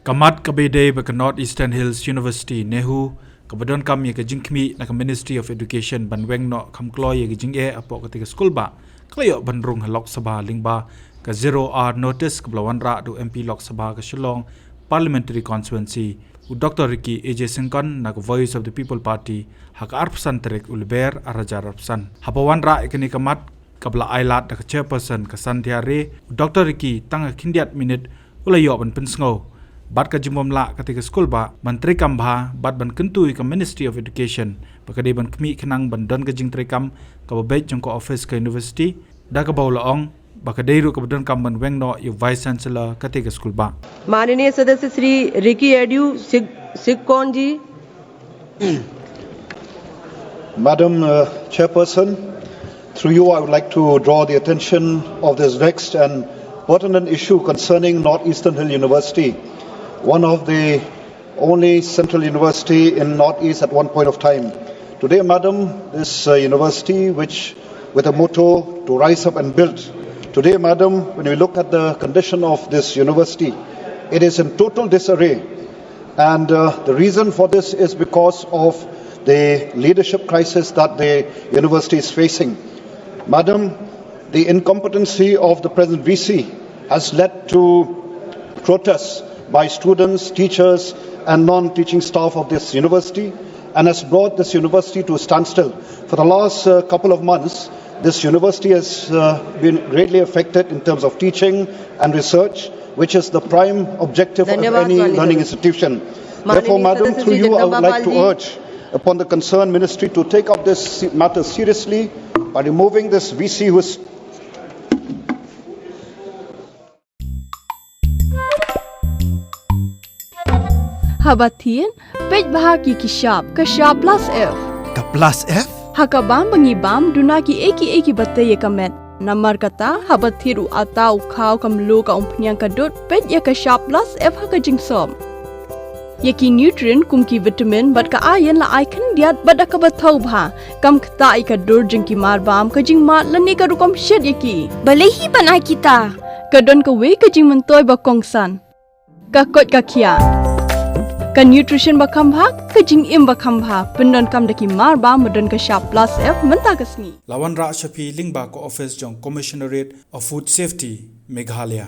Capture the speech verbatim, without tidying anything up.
Ka mat kaba ïadei bad ka North Eastern Hills University, NEHU, kaba donkam ïa ka jingkhmih na ka Ministry of Education ban weng noh kham kloi ïa ka jingeh hapoh katei ka skulbah, ka la ïoh ban rung ha Lok Sabha lyngba ka zero hour notice kaba la wanrah da u M P Lok Sabha ka Shillong Parliamentary Constituency, u Doctor Ricky A J Syngkon na ka Voice of the People Party, ha ka arphew san tarik u Lber arhajar arphew san. Haba wanrah ïa kane ka mat kaba la ai lad da ka Chairperson ka Sandhya Ray, u Doctor Ricky tang ha khyndiat minit u la ïoh ban pynsngew bad ka jingbymlah katei ka skulbah ban treikam bha bad ban kyntu ïa ka Ministry of Education ba ka dei ban khmih khnang ban don ka jingtreikam kaba beit jong ka office ka university, da kaba u la ong ba ka dei ruh kaba donkam ban weng noh ïa u Vice Chancellor katei ka skulbah. माननीय सदस्य श्री रिकी एडयू सिक-, सिक्कोन जी। Madam, uh, Chairperson, through you, I would like to draw the attention of this vexed and pertinent issue concerning North Eastern Hill University, one of the only central university in Northeast at one point of time. Today, Madam, this, uh, university, which with a motto to rise up and build. Today, Madam, when we look at the condition of this university, it is in total disarray. And, uh, the reason for this is because of the leadership crisis that the university is facing. Madam, the incompetency of the present V C has led to protests by students, teachers, and non-teaching staff of this university, and has brought this university to a standstill. For the last, uh, couple of months, this university has, uh, been greatly affected in terms of teaching and research, which is the prime objective of धन्यवाद, any माननीय learning सदस्य। Institution. माननीय Therefore, Madam, सदस्य through जी you, I would जगदम्बा like पाल to जी। Urge upon the concerned ministry to take up this se-, matter seriously by removing this V C who is Haba thied, peit bha ki ki shap, ka shap plus F. Ka plus F? Ha ka bam ba ngi bam, duna ki ei ki ei kiba tei ïa ka met. Namar kata, haba thied u atta, u khaw, ka mluh, ka umphniang, ka dud, peit ïa ka shap plus F ha ka jingsop. Ïa ki nutrient kum ki vitamin bad ka iron la ai khyndiat bad da kaba thaw bha. Kam ktah ïa ka dur jong ki mar bam, ka jingmad lane ka rukom shet ïa ki. Balei hi ban ai kita? Ka don kawei ka jingmyntoi ba kongsan. Ka koit ka khiah. Ka nutrition ba kham bha, ka jingim ba kham bha. Pyndonkam da ki mar bam ba don ka shap plus F mynta ka sngi. La wanrah sha phi lyngba ka office jong Commissionerate of Food Safety, Meghalaya.